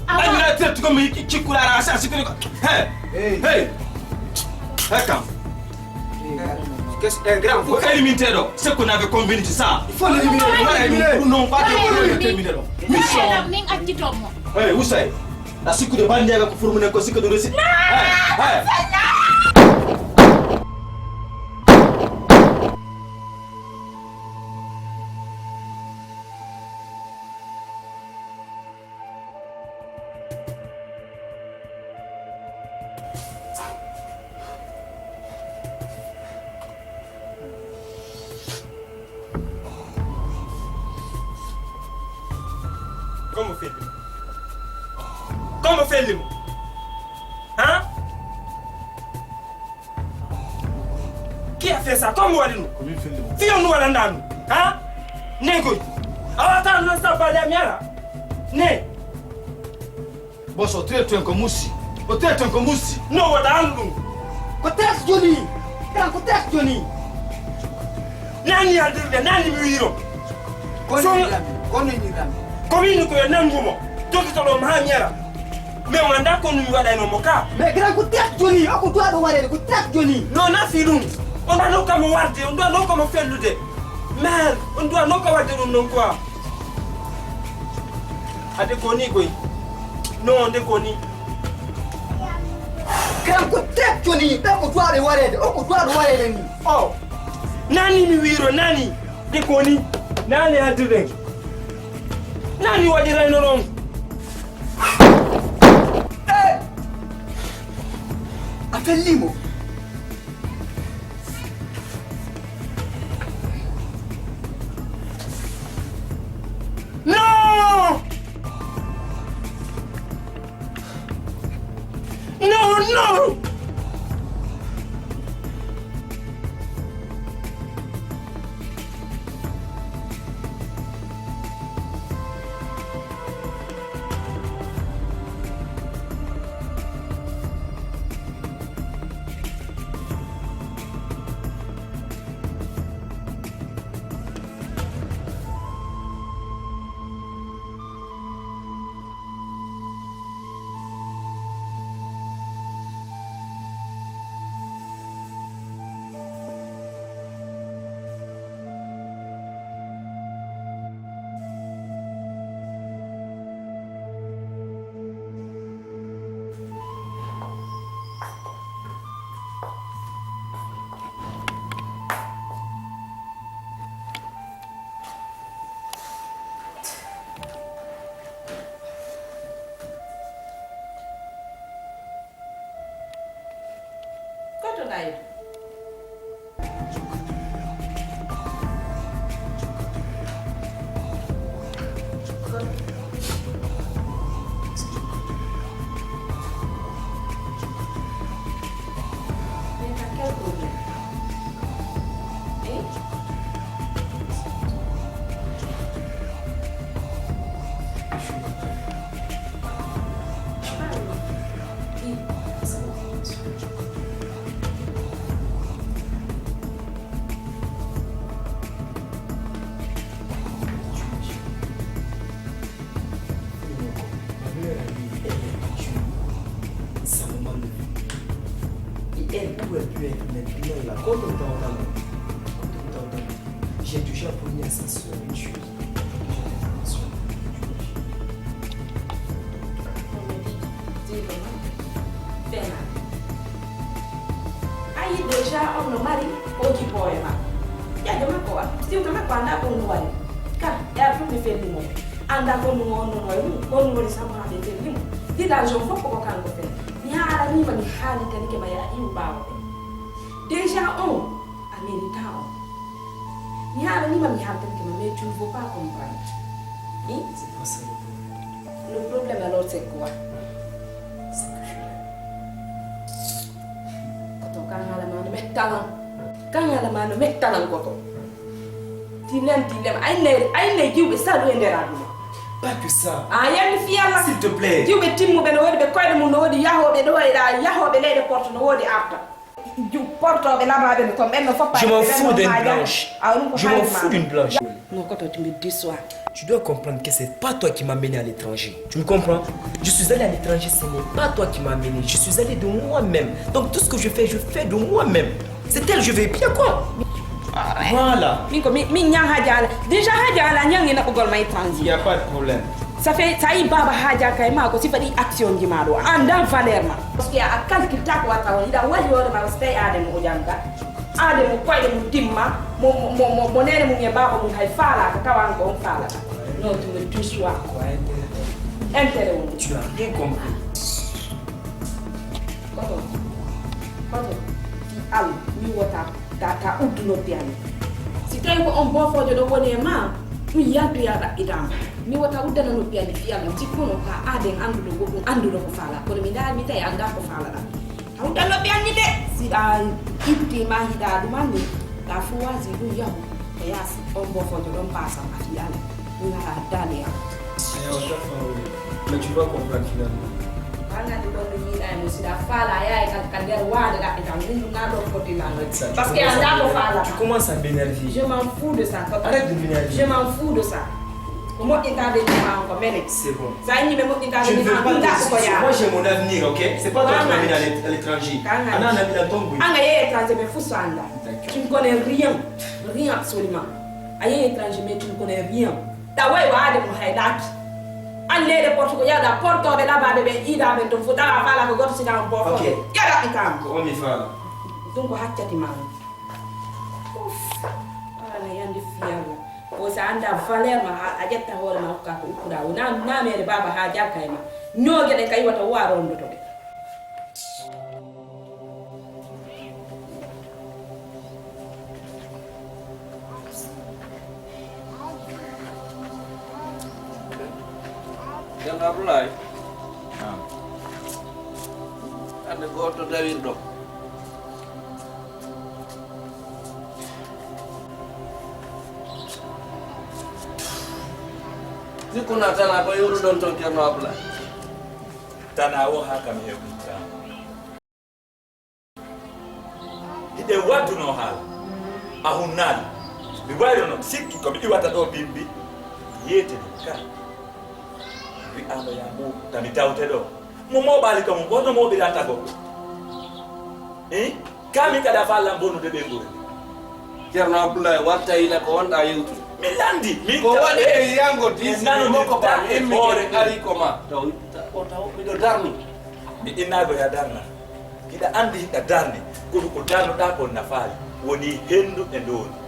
Awa. Ay mi la trettu ko mi cikkuɗa ara sa sikkude ko. Hey. Hey. Hey kam. Ko éliminteɗo sekkunaaɓe combiniti sa. Waɗay ɗum ɗum noon ɓaɗe termine ɗo. Mission. Min accitomo. Hey, usay. A sikkude banndeeɓe ko furmune ko sikkude resi. Hey, hey. Komo felli mo? Komo felli mo? Ha? Qui a fait ça? Komo waɗi ɗum? Ko min felli mo. Fiyo ɗum waɗanɗa ɗum. Ha? Negoy. A wata ɗum sabbali am yara. Ne. Boss, o traite en ko musi. O traite en ko musi. No waɗa andu ɗum? Ko traite joni. Kan ko traite joni. Nani aldirde, nani mi wiro. Kono ni rami, kono ni rami. Ko min ko yo nangumo. Dokitoɗo ma mi yara. Mais on anda ko mi waɗayno mo ka. Mais grand ko traite joni, o ko duwaɗo waɗede, ko traite joni. No nafi ɗum. On ɗa nokka mo warde, on ɗa nokka mo fellude. Mais on ɗa nokka warde ɗum non quoi. Ade ko ni koy. No nde ko ni. Kan ko traite joni, ɓe ko duwaɓe wareede, o ko duwaɗo wareede ni. O. Nani mi wiro, nani. De ko ni. Nani addude. Nani waɗirayno ɗon. Eh! A fellimo. No! No, no! Koto ngayi? Elle, où elle peut être maintenant là? Combien de temps on a? Combien de temps on a? J'ai déjà promis à sa sœur une chose. J'ai fait attention. Ayi, déjà on no mari ko jippoore ma. Ƴande makko wa siwta makko annda ko ndu wari. Ka ya ɗum mi felli mo. Annda ko ndu wonno no e mum ko ndu woni sabu ha ɓe felli mo. Diɗa jon fof koko kanko fel. Mi haalaniima mi haalitanike ma ya iw ɓaawo ɓe. Déjà on a mérita on. Mi haalaniima mi haalitanike ma mais tu ne veux pas comprendre. Hmm? C'est pas ça le problème. Le problème alors c'est quoi? C'est que je l'aime. Koto kan haala ma no mettalan. Kan haala ma no mettalan koto. Dilem dilem ay ne ay ne jiwɓe salu e nder aduna. Pas que ça. A yandi fi yalla. S'il te plaît. Jiwɓe timmuɓe no woodi ɓe koyɗe mum no woodi yahooɓe ɗo e ɗa yahooɓe leyɗe porte no woodi arta. Portoɓe labaɓe no ton ɓen no foppa. Je m'en fous d'une blanche. Je m'en fous d'une blanche. No koto timbe diswa. Tu dois comprendre que c'est pas toi qui m'as mené à l'étranger. Tu me comprends? Je suis allé à l'étranger, ce n'est pas toi qui m'as mené. Je suis allé de moi-même. Donc tout ce que je fais, je fais de moi-même. C'est elle, je vais bien quoi. Voilà. Min ko min ñan haaji ala déjà haaji ala ñangi naɓugol ma étranger. Il n'y a pas de problème. Ça fait ça yi baba haaja kay ma ko sifa ɗi action ji ma ɗo anda valeur ma. Parce que a calcule ta ko watta on iɗa waɗi hoore ma so tawi aade mo o janga. Aade mo koyɗe mum timma mo mo mo mo nene mum e baaba mum hay faalaaka tawa an ko on faalata. Non tu me tusois. Intérêt woni. Tu as bien compris. Koto koto ti al mi wota ta ta uddu noppi am. Si tawi ko on boofoojo ɗo woni e ma ɗum yaltu ya ɗaɓɓitama. Mi wota uddana noppi am fi yalla sikkuno ka aaden annduɗo goɗɗum annduɗo ko faala kono mi ndaari mi tawi annda ko faalaɗa. Hawtan no ɓiyanni de siɗa itti ma hiɗa ɗumanni ɗa fo wasi ɗum yahu ko yasi on bofojo ɗon pasam a fiyala ɗum ala dali am. Mais tu vas comprendre finalement. Angati ɗon ɗo yiɗa e mo siɗa faala yaye ka nder waade ɗaɓɓe kam ɗum ɗum na ɗon foti lan. Parce que anda ko faala. Tu commences à m'énerver. Je m'en fous de ça. Arrête de m'énerver. Je m'en fous de ça. Ko moƴƴintaade jama on ko mene. C'est bon. Sa inni ɓe moƴƴintaade jama on ɗum ɗaɓɓo ko yaa. Moi j'ai mon avenir, ok? C'est pas toi qui m'as mis à l'étranger. Ana ana mi la tombe. Anga yehi étranger mais fou so anda. Tu ne connais rien. Rien absolument. A yehi étranger mais tu ne connais rien. Ɗa way waade mo hay laaki. An leyɗe porte ko yawɗa portooɓe labaɓe ɓe iidaɓe ton fof tawa faala ko goto sina on bofo. Yaɗa ɗi kam. Ko on mi faala. Ɗum ko haccati ma. Uf. Ala yande fiyalla. O sa anda valeur ma a ƴetta hoore ma hokka ko ukkuɗa o na namere baba ha jakka e ma ñooge ɗe ka iwata o a rondoto ɗe. Ceerno Abdoulaye. Hannde gooto dawirɗo. Sikkuna tana ko iwruɗon toon Ceerno Abdoulaye. Tana o haa kam heɓi tan. Hiɗen waddunoo haala a hunnaali mi waylo noon sikki ko mi iwata ɗo bimbi yeetini ka wi'aano ya mo tami tawte ɗo mo mooɓaali ka mum wonno mooɓiranta goɗɗo i kami kadi a faallan bonnude ɓe ngure ceerno abdoulaye watta ila ko wonɗa yewtude mi landi min ko waɗi e yango disnanodimokko ba immi ari ko ma taw o taw miɗo darni mi innaago ya darna Hiɗa anndi hiɗa darni, kono ko darnuɗaa kon nafaali, wonii henndu e ndoondi.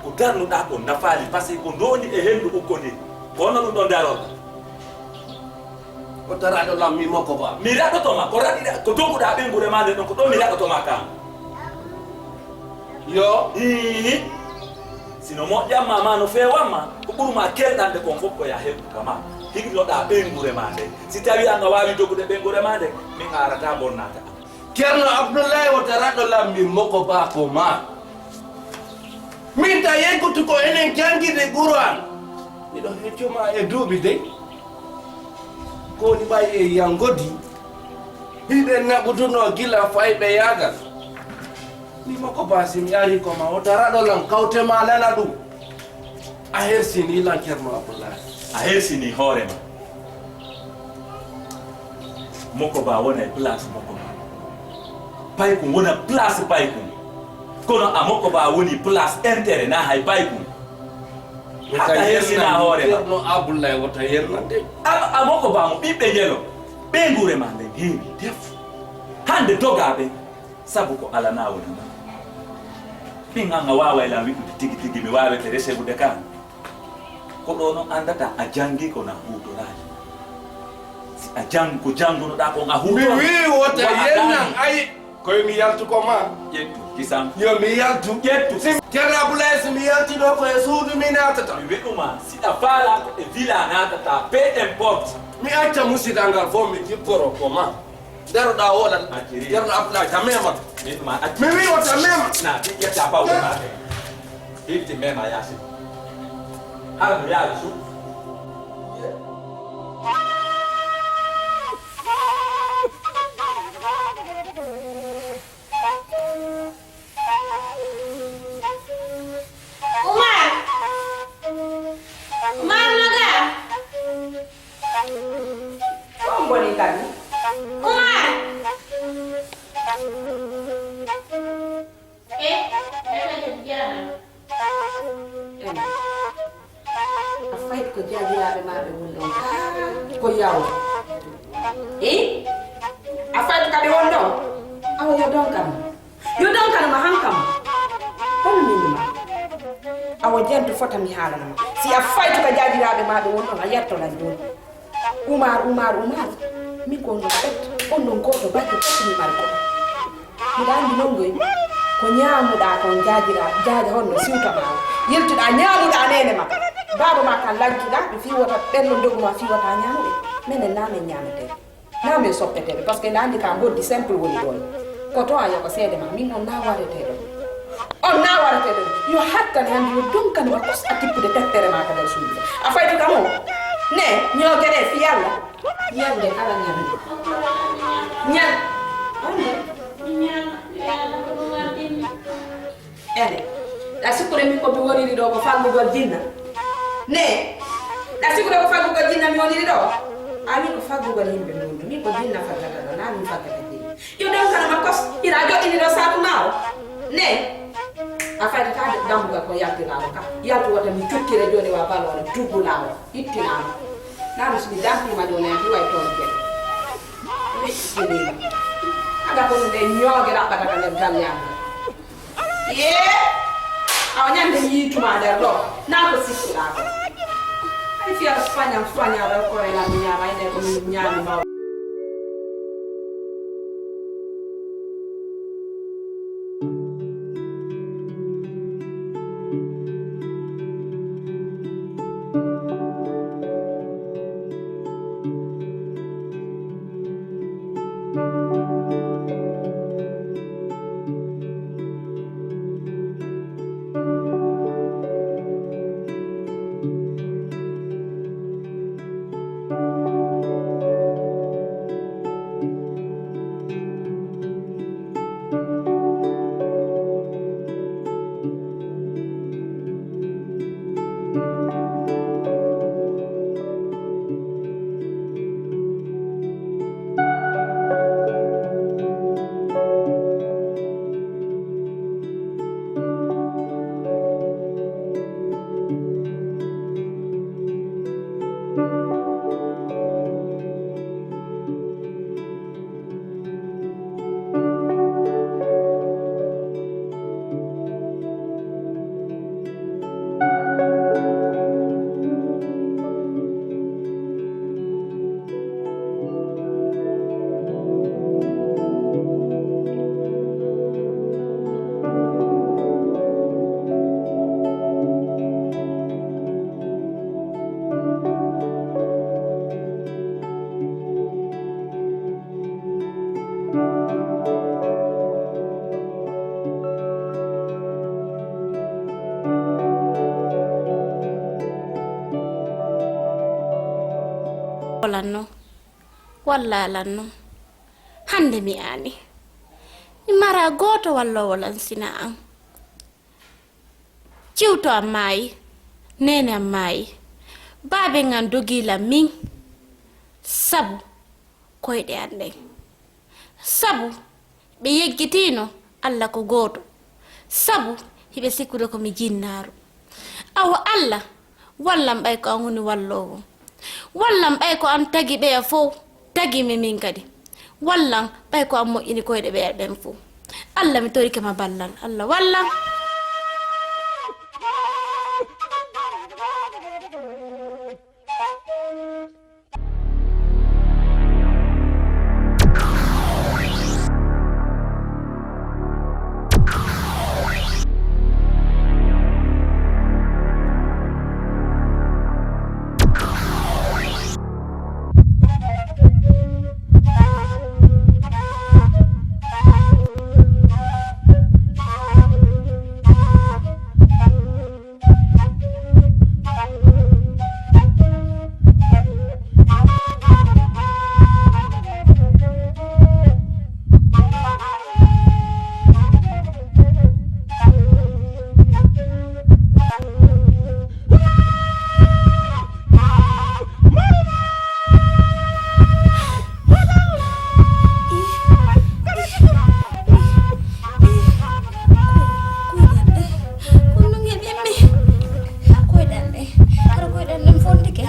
Ko darnuɗaa kon nafaali, pasii ko ndoondi e henndu ukkondir, ko honno ɗum ɗon darorɗaa? Ko daraaɗo lam mi mokko ba. Mi raɗoto ma, ko raɗiɗaa, ko doguɗaa ɓeynguure maa nden ɗon, ko ɗon mi raɗoto ma kaa. Yo. Ii. Si no moƴƴan ma maa no feewan ma, ko ɓur ma kelɗande kon fof ko ya heɓu ka maa. Higinoɗaa ɓeynguure maa nden. Si tawii an a waawii dogude ɓeynguure maa nden, min aarataa bonnaaka an. Ceerno Abdullahi wota raɗo lam min moko baako maa. Min ta yeggutu ko enen janngirde Qur'aan. Miɗo hecco ma e duuɓi dey. Ko woni ɓay e yangodi. Hiɗen naɓutuno gila fayɓe yaagal. Ni moko basi mi ari ko ma o daraɗo lan kawte ma lana ɗum. A hersini lan Ceerno Abdullahi. A hersini hoore ma. Moko ba wona e place moko ba. Paykun wona place paykun. Kono a moko ba woni place intérêt na hay paykun. Wota hata yesina hoore ma. Ceerno Abdullahi wota yerna de. A, a moko ba mo ɓiɓɓe jelo. Ɓe ngure ma nden heewi def. Hande doga ɓe. Sabu ko ala na wona ma. Min an a waaway lan wi'ude tigi tigi mi waawete recevude kan. Ko ɗo no anndata a janngi ko na huutoraade. Si a jang-, ko janngunoɗaa kon a Mi huutora. Wii wota Wa a yennan, ɗaani. Ay, koye mi yaltu ko ma. Ƴettu, kisan. Yo mi yaltu. Ƴettu. Si Ceerno Abulaye, si mi yalti ɗo ko e suudu mi naatata. Mi wi'uma, si a faala ko e villa naatata, peu importe. Mi acca musidal ngal fof mi jipporo ko ma. Daroɗaa o lan. Acciri. Ceerno Abulaye, ta mema. Min ma acci. Mi wii wota mema. Na, ɗi ƴetta pawɗo ma ɓe. Ifti mema yaasi. Hara no yaari su. Umar! Umar, no ga? Ko on boni kadi? Umar! Eh, eh, eh, eh, eh. A fayti ko jaagiraaɓe maa ɓe woni ɗon. Ko yawo. Eh? A fayti ka ɓe woni ɗon? Awa yo don kam. Yo don kam ma han kam. Hol min ma? Awa jantu fota mi haalana ma. Si a fayti ka jaagiraaɓe maa ɓe woni ɗon, a yetto lan jooni. Umar, Umar, Umar. Mi ko on ɗon pet. On ɗon gooto bacco pet mi mari ko. Mbiɗa anndi non ngoy ko ñaamuɗaa kon jaajiraa, jaaja honno siwtamaa o. Yiltuɗaa ñaamuɗaa neene ma. Baaba ma kan lancuɗaa, ɓe fiiwata ɓen no ndogu ma fiiwata ñaamuɓe. Menen naa men ñaametee. Naa men soppeteeɓe, parce que na anndi ka mboddi simple woni ɗoon. Ko to a yoɓa seede ma, min on naa waretee ɗoon. On naa waretee ɗoon. Yo hattane hannde yo donkani ma kos a tippude teppere ma ka nder suudu. A fayti kam o. Ne, ñoogere fi Yalla. Ñande kala ñande. Ñan. Ene. Ɗa sikkude min ko mi woniri ɗo ko faggugol jinna? Ne. Ɗa sikkude ko faggugol jinna mi woniri ɗo? A min ko faggugol yimɓe ngondu. Min ko jinna faggata ɗo, na min faggata jinna. Yo ɗon kala ma kos, ira joɗɗini ɗo saatu ma o. Ne. A faydata dambugal ko yaltiraɗo ka. Yaltu wota mi cuttire joni wa balore, tuggu lawol. Ittinama. Nanu si mi dampima ɗo ne, a hiway toon kadi. Weƴƴinima. Ada ko ɗum en ñooge raɓɓata ka nder galle am. Yee! Awa ñande mi yiituma nder ɗo. Na ko sikkuɗa ko. Ay fiyata fañam faña ɗo kore lam mi ñaama, ene ko min ñaami mawɗo. Lanno, walla lanno. Hannde mi aani. Mi mara gooto walloowo lansina am. Ciwto am maayi, neene am maayi. Baaben am dogii lan min. Sabu koyɗe an ɗen. Sabu ɓe yeggitiino Alla ko gooto, sabu hiɓe sikkude ko mi jinnaaru. Awa Alla, wallam ɓay ko an woni walloowo. Wallam ɓay ko an tagi ɓeya fow, tagi mi min kadi. Wallam ɓay ko an moƴƴini koyɗe ɓeya ɓen fow. Alla, mi torike ma ballal. Alla, wallam. Koyɗe an ɗen, hara koyɗe an ɗen fondike.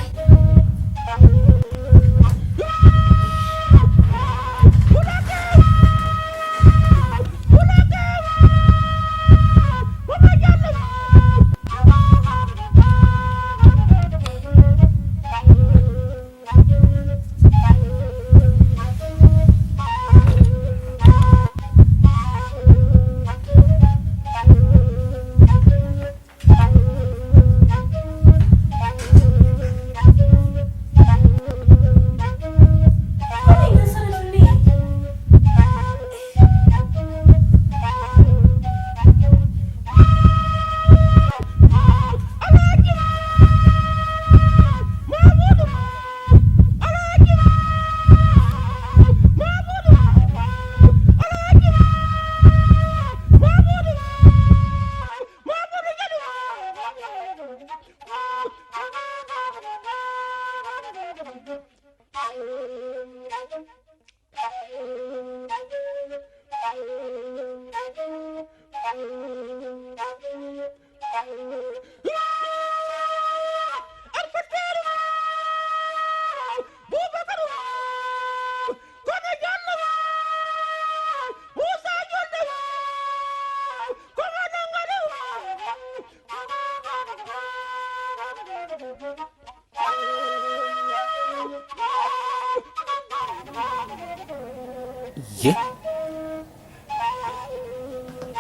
Ye?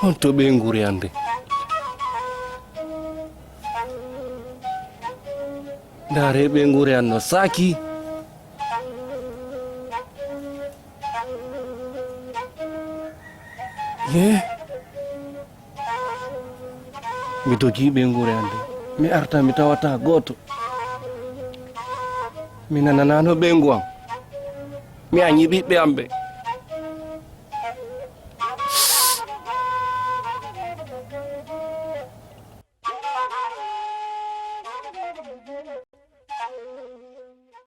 Honto ɓeynguure an nde? Ndaaree ɓeynguure an no saakii. Ye? Mi dogii ɓeynguure an nde. Mi arta, mi tawata gooto. Mi nananaano ɓeyngu an. Mi añii ɓiɓɓe an ɓe.